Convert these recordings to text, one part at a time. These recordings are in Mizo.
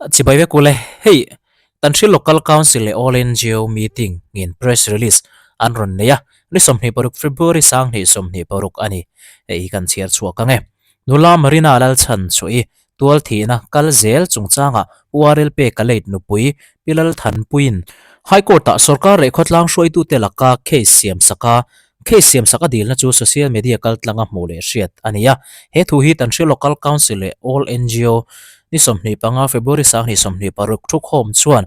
Chibai vek ule, hei Tanhril Local Council leh All NGO meeting in press release an rawn nei a, ni 26 February 2026 a ni. Hei hi kan chhiar chhuak ang e. Nula Marina Lalchhan chu i tual thihna kal zel chungchangah Pu RL Peka late nupui Pi Lalthanpuiin High Court-ah sorkar leh khawtlang hruaitute laka case siam saka Case siam sak a dilna chu social media kaltlanga hmuh leh hriat a ni a. He thu hi Tanhril Local Council leh All NGO ni 25 February 2026 thukhawm chuan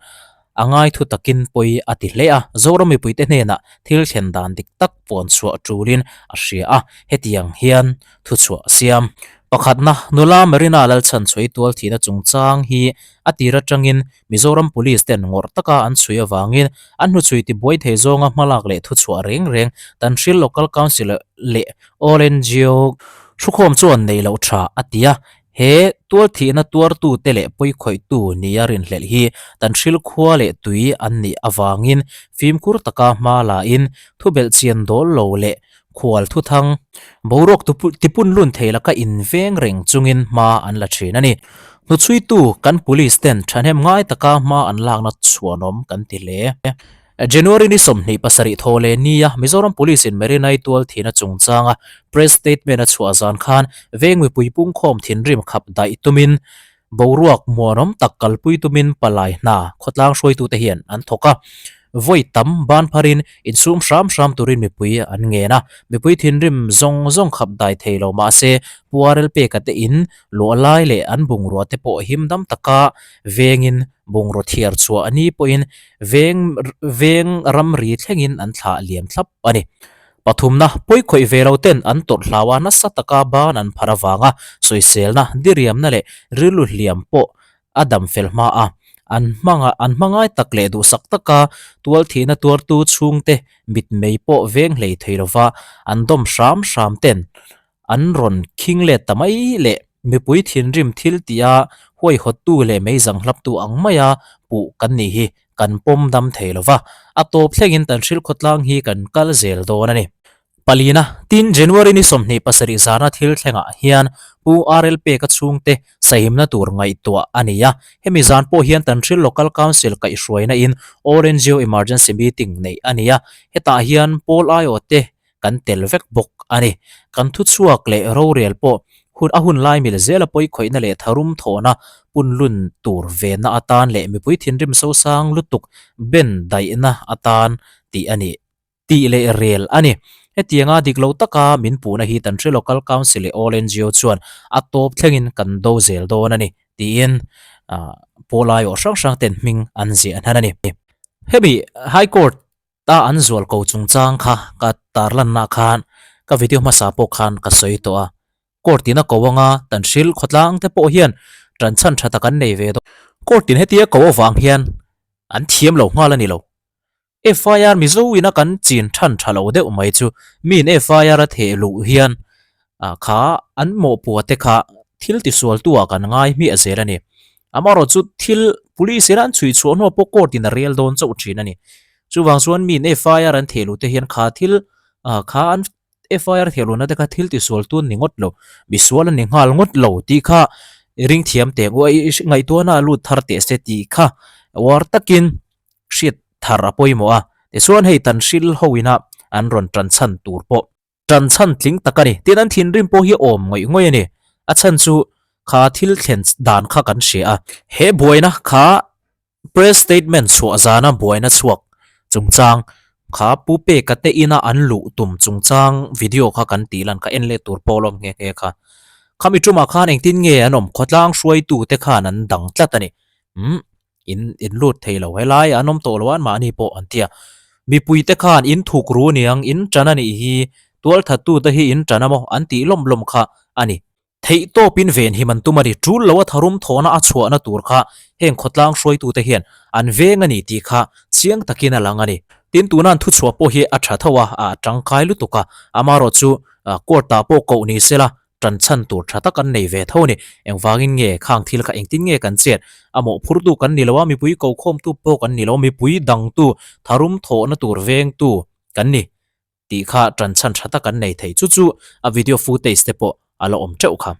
a ngaithu takin pawi a ti hle a. Zoram mipuite hnenah thil thlen dan dik tak puan chhuah tulin a hria a, hetiang hian thuchhuah a siam. Pakhatna, nula Marina Lalchhanchhuaii tual thihna chungchang hi a tir atangin Mizoram Police ten ngawrh taka an chhui avangin an hnuchhui tibuai thei zawnga hmalak leh thuchhuah reng reng Tanhril Local Council leh All NGO hrukhawm chuan nei loh tha a ti a. He tualthihna tuartute leh pawikhawihtu nia rinhlelh hi Tanhril khua leh tui an nih avangin fimkhur taka hma lain thubelhchian dawl lo leh khual thuthang boruak tipun lun thei laka inveng reng chungin hma an la thin a ni. Hnuchhuitu kan police ten thahnem ngai taka hma an lakna chhuanawm kan ti hle. January ni 27 thaw leh nia Mizoram Police in Marinai tual thihna chungchanga press statement a chhuah zan khan veng mipui pungkhawm thinrim khap daih tumin boruak muanawm tak kalpui tumin palai hna khawtlang hruaitute hian an thawk a. Vawi tam ban pharin insum hram hram turin mipui an ngen a, mipui thinrim zawng zawng khap dai thei lo mah se Puarel peka te in luah lai leh an bungrua te pawh him dam taka vengin bungraw thiar chhuah a ni pawhin veng veng ramri thlengin an thlah liam thlap a ni. Pathumna, pawikhawih ve lo ten an tawrh hlau a, nasa taka ban an phar avanga sawiselna, diriamna leh rilru hliam pawh a dam fel hma a. An hmanga an hmangai tak leh duhsak taka tualthihna tuartu chhungte mitmei pawh veng hlei thei lova an dawm hram hram ten an rawn khing let ta mai leh mipui thinrim thil tia huaihawttu leh meizang hlaptu ang maia puh kan nih hi kan pawm dam thei lova, a tawp thlengin Tanhril khawtlang hi kan kal zel dawn a ni. Palina, tin January ni 27 zana thil thlengah hian Pu RL Peka chhungte sahimna tur ngaihtuah a ni a. Hemi zan pawh hian Tanhril Local Council kaihhruaina in All NGO Emergency Meeting neih a ni a. Hetah hian Pawl aiawhte kan tel vek bawk a ni. Kan thuchhuak leh rorel pawh hun a hun lai mil zela pawikhawihna leh tharum thawhna punlun tur venna atan leh mipui thinrim sosang lutuk ben daihna atan tih a ni. Tih leh rel a ni. Hetianga dik lo taka min puhna hi Tanhril Local Council leh All NGO chuan a tawp thlengin kan do zel dawn a ni, tiin pawlai aw hrang hrang ten hming an ziah hnan a ni. Hemi High Court a an zual ko chungchang kha ka tarlanna khan ka video hmasa pawh khan ka sawi tawh a. Court in a ko anga Tanhril khawtlang te pawh hian tanchhan tha tak an nei ve dawn. Court in hetia ko avang hian an thiam lo nghal a ni lo. FIR Mizo ina kan chin than tha lo deuh mai chu miin FIR a theh luh hian kha an mawhpua te kha thil tisualtu ah kan ngai hmiah zel a ni. Amaherawh chu thil police ina an chhui chhuah hnuah pawh court in a rel dawn chauh thin a ni. Chuvang chuan miin FIR an theh luh te hian kha thil kha an FIR theh luhna te kha thil tisualtu an ni ngawt lo, misual an ni nghal ngawt lo tih kha ring thiam teh ngaihtuahna a lut thar teh se tih kha uar takin hriat thar a pawimawh a, tichuan hei Tanhril ho ina an rawn tan chhan tur pawh tan chhan tling tak a ni. Tin, an thinrim pawh hi awm ngawih ngawih a ni. A chhan chu kha thil thlen dan kha kan hria a. He buaina kha press statement chhuah zana buaina chhuak chungchang kha Pu Peka te ina an luh tum chungchang video kha kan tih lan kha en leh tur pawh lawm nghe nghe kha. Khami tumah khan engtin nge an awm khawtlang hruaitu te khan an dang tlat a ni. Umm. In in lut thei lo helai an awm tawh lo a mahni pawh an ti a. Mipui te khan in thuk ru niang in tan a nih hi tual that tu te hi in tan a maw an tih lawm lawm kha a ni. Theih tawp in ven him an tum a ni. Tul lo a tharum thawhna a chhuahna tur kha heng khawtlang hruaitu te hian an veng a ni tih kha chiang takin a lang a ni. Tin tuna an thuchhuah pawh hi a tha tho a, a tangkai lutuk a. Amaherawhchu court ah pawh koh ni sela Tan chhan tur tha tak an nei ve tho a ni. Engvangin nge khang thil kha engtin nge kan chet? A mawhphurtu kan ni lo a, mipui kokhawmtu pawh kan ni lo, mipui dangtu, tharum thawhna tur vengtu kan ni tih kha tan chhan tha tak an nei thei. Chu chu a video footage te pawh a la awm teuh kha.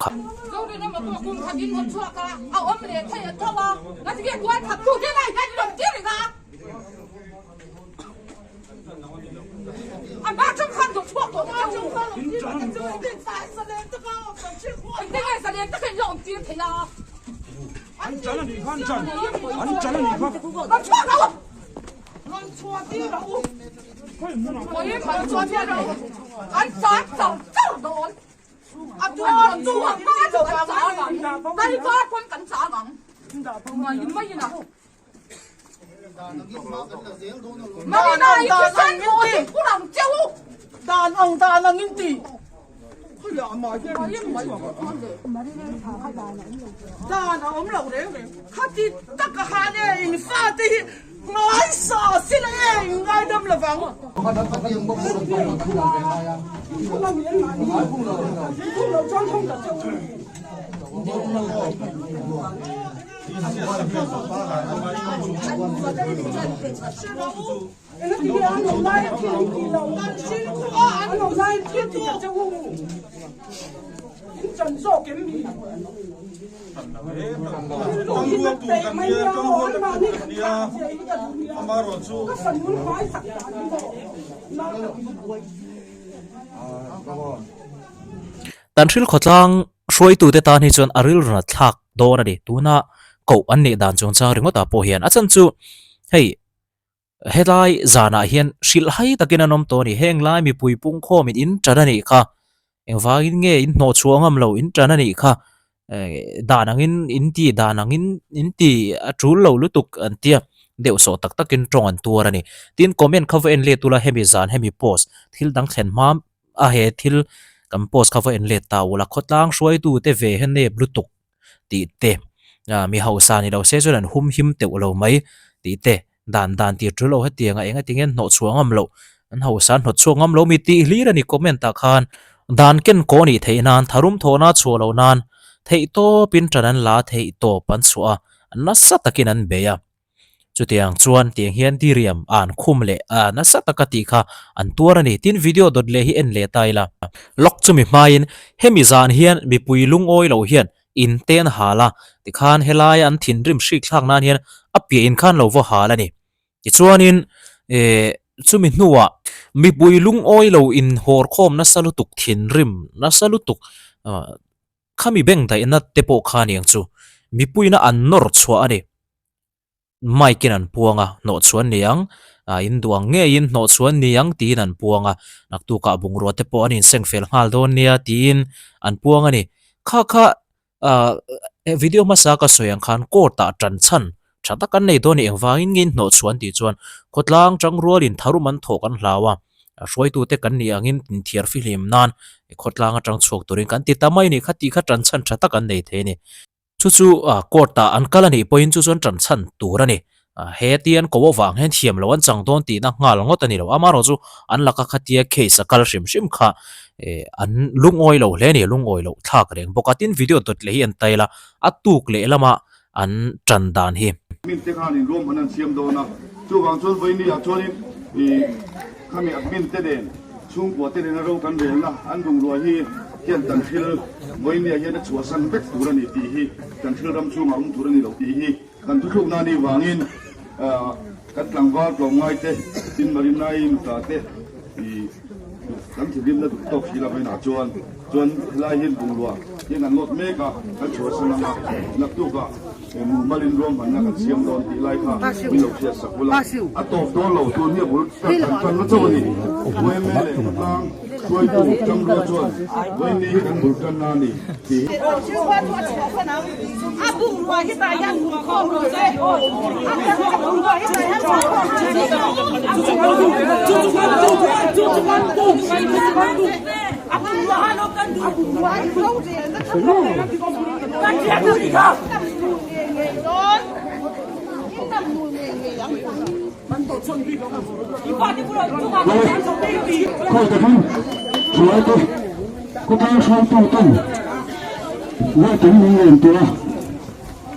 Dan ang dan ang in ti. Dan a awm lo reng reng. Khati taka han e in fate hi ngaisa sila e in ngaidam lovang. Tan hril khawtlang hruaitute tan hi chuan a rilru nat thlak dawn a ni. Tuna koh an nih dan chungchang ringawtah pawh hian a chan chu hei Helai zanah hian hrilh hai takin an awm tawh a ni. Heng lai mipui pungkhawmin in tan a nih kha. Engvangin nge in hnawh chhuah ngam lo in tan a nih kha. Dan angin in ti dan angin in ti a tul lo lutuk an tia deuh sawh tak takin tawng an tuar a ni. Tin comment kha va en let ula hemi zan hemi post thil dang thlen hma a he thil kan post kha va en let ta ula khawtlang hruaitu te ve he nep lutuk tih te mi hausa ni lo se chuan an hum him teuh lo mai tih te dan dan tir tul lo hetiang a eng ati nge an hnawh chhuah ngam loh an hausa an hnawt chhuak ngam lo mi tih hlir a ni comment ah khan dan ken kaw nih theih nan tharum thawhna chhuah loh nan theih tawpin tan an la theih tawp an chhuah a nasa takin an bei a. Chutiang chuan tiang hian diriam an khum leh a nasa taka tih kha an tuar a ni. Tin video dawt leh hi en leh ta ila. Lawk chumi hmain hemi zan hian mipui lungawi lo hian in te an hal a, tikhan helaia an thinrim hrik thlak nan hian a piah in khan lo va hal a ni. Tichuanin eh chumi hnuah mipui lungawi lo inhawr khawm nasa lutuk thinrim nasa lutuk ah Khami bank daihna te pawh kha aniang chu mipuiina an nawr chhuah a ni. Mic in an puang a, hnawh chhuan ni ang, in duh ang ngeiin hnawh chhuan ni ang tiin an puang a, naktukah bungrua te pawh an inseng fel nghal dawn nia tiin an puang a ni. Kha kha video hmasa ka sawi ang khan court ah tan chhan tha tak an nei dawn a ni engvangin nge in hnawh chhuan tih chuan khawtlang tangrualin tharum an thawh kan hlau a. Hruaitute kan nih angin inthiar fihlim nan khawtlang atang chhuak turin kan ti ta mai a ni kha tih kha tan chhan tha tak an nei thei a ni. Chu chu court ah an kal a nih pawhin chu chuan tan chhan tur a ni. He ti an ko avang hian thiam lo an chang dawn tihna nghal ngawt a ni lo. Amaherawh chu an laka khatia case a kal hrim hrim kha an lungawi lo hle a ni, lungawi loh thlak reng bawk a. Tin video dawt leh hi an tail a, a tuk leh lamah an tan dan hi. Admin te khan in ruahman an siam dawn a, chuvang chuan vawiini ah chuanin ih khami admin te nen chhungkua te nena ro kan relna an bungrua hi hian kan thil vawiini ah hian a chhuahsan vek tur a ni tih hi kan thil ram chhungah awm tur a ni lo tih hi kan thuthlukna a nih vangin ah kan tlangval tlawmngai te tin Marinai nuta te ih Kan thinrimna duh tawk si lo inah chuan chuan helai hian bungrua hian an lawt mek a, kan chhuahsan ang a, naktukah mumalin ruahmanna kan siam dawn tih lai kha min lo hriat sak bul a, a tawp dawn lo tun hi a bul tak kan tan na chauh a ni. Uaime leh khawtlang hruaitu Chamrua chuan vawiin hi kan bul tanna a ni tih hi. Khawtlang hruaituten Ruat an min ngen tawh a,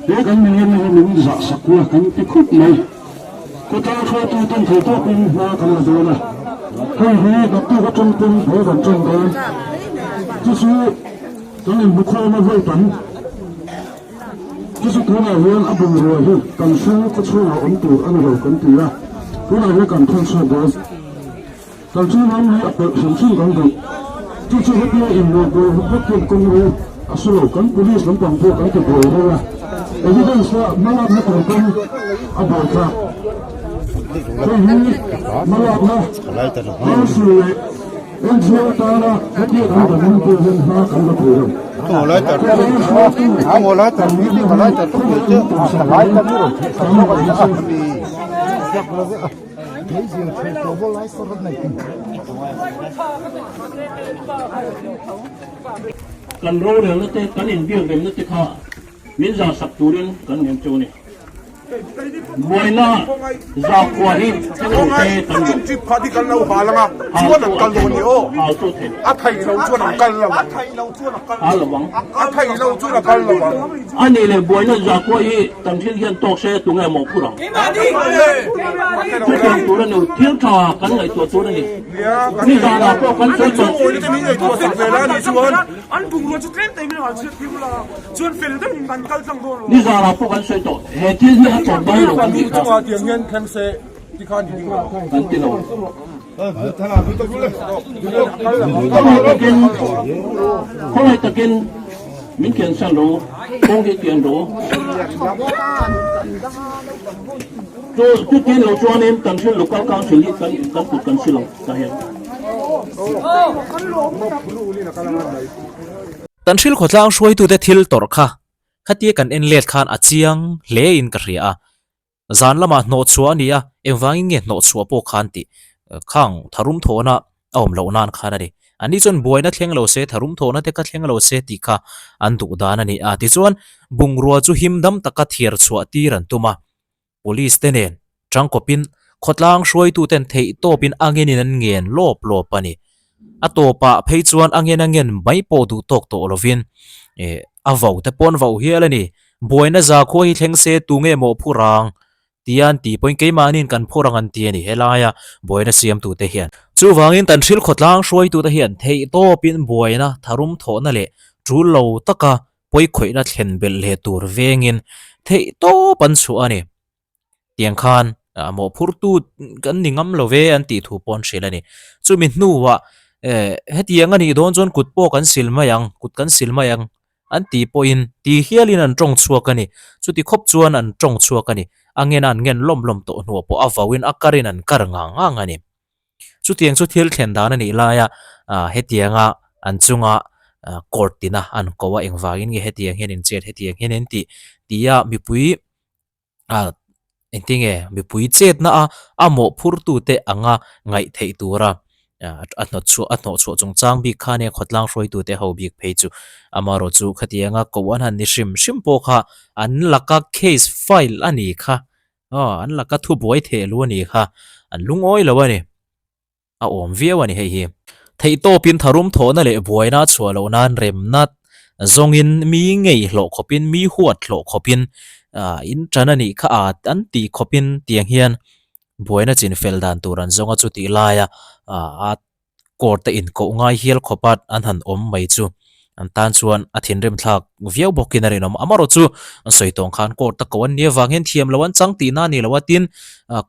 he kan min ngenna hi min zah sak ula kan ti khawp mai. Khawtlang hruaituten thei tawkin hma kan la dawn a, hei hi naktuk atang pawn bul kan ṭan dawn. Chu chu. Kan inhmukhawm a vawi tam. Chu chu tunah hian a bungrua hi kan hring khaw chhungah awm tur a ni lo kan ti a, tunah hian kan thawn chhuak dawn. Kan chu ram hi a pelh hrim hrim kan duh. Chu chu hetia inluah buai hawk vek hian kawng ro a su lo. Kan police lampang pawh kan ti buai reng a, evidence a hmalakna tur pawn a buai thlak. Hei hi hmalakna council leh NGO tana hetia kan dan in pawh hian hma kan la thei lo. Kan rorelna te, kan inbiakremna te kha min zahsak turin kan ngen chu a ni. Buaina zakhua hi thleng te kan duh. Hal chu thei hal lovang. A nih leh buaina zakhua hi kan thil hian tawk se tunge mawhphurh ang? Chutiang tur a ni, thil tha kan ngaihtuah tur a ni. Nizanah pawh kan sawi tawh. Nizanah pawh kan sawi tawh, he thil hi a tawp dawn lo kan tih kha. Kan ti lo. Khawngaih takin, khawngaih takin min kiansan rawh u, kawng hi kian rawh u. Chu chutin lo chuanin kan thil local council hi kan kan kut kan si lo tah hian. Kan thil khawtlang hruaitute thil tawrh kha khatia kan en let khan a chiang hle in ka hria a. Zan lamah hnawhchhuah a ni a, engvangin nge hnawhchhuah pawh khan tih khang tharum thawhna a awm loh nan khan a ni. Ani chuan buaina thleng lo se, tharum thawhna te kha thleng lo se tih kha an duh dan a ni a. Tichuan, bungrua chu him dam taka thiar chhuah tir an tum a. Police te nen tangkawpin khawtlang hruaituten theih tawpin a ngenin an ngen lawp lawp a ni. A tawpah phei chuan a ngen a ngen mai pawh duh tawk tawh lovin eh a vo te pawn vo hial a ni. Buaina zakhua hi thleng se tunge maw phur ang tia an tih pawhin keimahniin kan phur ang an ti a ni helaia buaina siamtute hian. Chuvangin tan hrilh khawtlang hruaitute hian theihtawpin buaina tharum thawhna leh tul lo taka pawikhawihna thlen belh leh tur vengin theihtawp an chhuah a ni. Tiang khan mawhphurtu kan ni ngam lo ve an tih thu pawh an hrilh a ni. Chumi hnuah hetiang a nih dawn chuan kut pawh kan sil mai ang, kut kan sil mai ang an tih pawhin ti hialin an tawng chhuak a ni. Chuti khawp chuan an tawng chhuak a ni. A ngen a an ngen lawm lawm tawh hnuah pawh a vauin a karin an kar ngang ngang a ni. Chutiang chu thil thlen dan a nih laia hetianga an chunga court tina an ko a engvangin nge hetiang hian in chet hetiang hian in tih tia mipui ah engtinge mipui chetna a a mawhphurtute anga ngaih theih tura a hnawtchhuah a hnawhchhuah chungchang bik kha nia khawtlang hruaitute ho bik phei chu amaherawh chu khatianga koh an han ni hrim hrim pawh kha an laka case file a ni kha aw an laka thubuai theh lu a ni kha an lungawi lo a ni. a awm viau a ni hei hi. Theihtawpin tharum thawhna leh buaina chhuah loh nan remna zawngin mi ngei hlawh khawpin mi huat hlawh khawpin in tan a nih kha a an tih khawpin tiang hian buaina chin fel dan tur an zawng a chutih laia a court a inkoh ngai hial khawpa an han awm mai chu. An tan chuan a thinrim thlak viau bawkin a rinawm. Amaherawh chu an sawi tawng khan court a ko an nih avang hian thiam lo an chang tihna a ni lo a, tin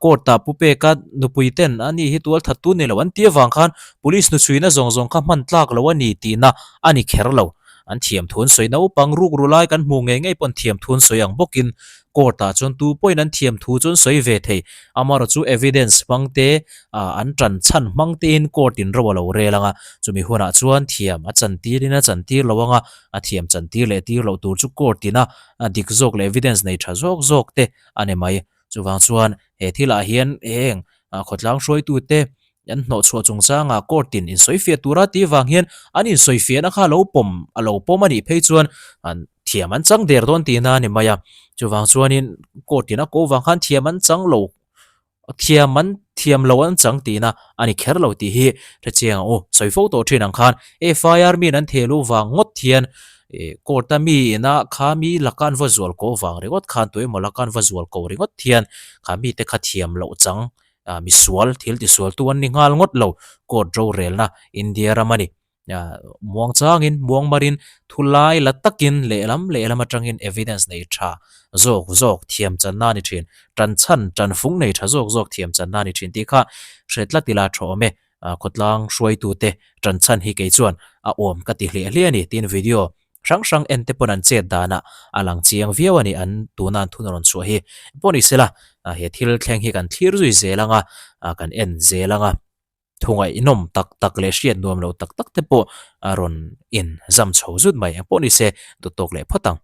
court ah Pu Peka nupui ten a ni hi tual that tu ni lo an tih avang khan police hnuchhuina zawng zawng kha hman tlak lo a ni tihna a ni kher lo. An thiam thu an sawi naupang ruk ru lai kan hmu ngei ngei pawn thiam thu an sawi ang bawkin court ah chuan tu pawhin an thiam thu chu an sawi ve thei. Amaherawh chu evidence hmang te an tan chhan hmang tein court in ro a lo rel ang a, chumi hunah chuan thiam a chantir in a chantir lo ang a, a thiam chantir leh tir loh tur chu court in a dik zawk leh evidence nei tha zawk zawk te a ni mai. Chuvang chuan he thilah hian heng khawtlang hruaitute an hnawhchhuah chungchangah court in insawifiah tura tih vang hian an insawifiahna kha lo pawm a lo pawm a nih phei chuan thiam an chang der dawn tihna a ni mai a, chuvang chuanin court in a ko vang khan thiam an chang lo Thiam an thiam lo an chang tihna a ni kher lo tih hi hrechiang ang u. Sawi fo tawh thin ang khan FIR miin an thehlu vang ngawt hian court a mi ina kha mi laka an va zual ko vang ringawt khan tuemaw laka an va zual ko ringawt hian kha mite kha thiam loh chang misual thil tisualtu an ni nghal ngawt lo court rorelna India ram a ni. Muang changin, muang marin, thu lai la takin lehlam lehlam atangin evidence nei tha zawk zawk thiam channa a ni thin. Tan chhan, tan fung nei tha zawk zawk thiam channa a ni thin tih kha hre tlat ila tha awm e. Khawtlang hruaitute tan chhan hi kei chuan a awm ka ti hliah hliah a ni tiin video hrang hrang en te pawn an chet danah a lang chiang viau a ni an tuna an thun rawn chhuah hi. Pawh ni sela he thil thleng hi kan thlir zui zel ang a, kan en zel ang a. Thungaihnawm tak tak leh hriat nuam lo tak tak te pawh a rawn in zam chho zut mai. Engpawh ni se duh tawk leh phawt ang.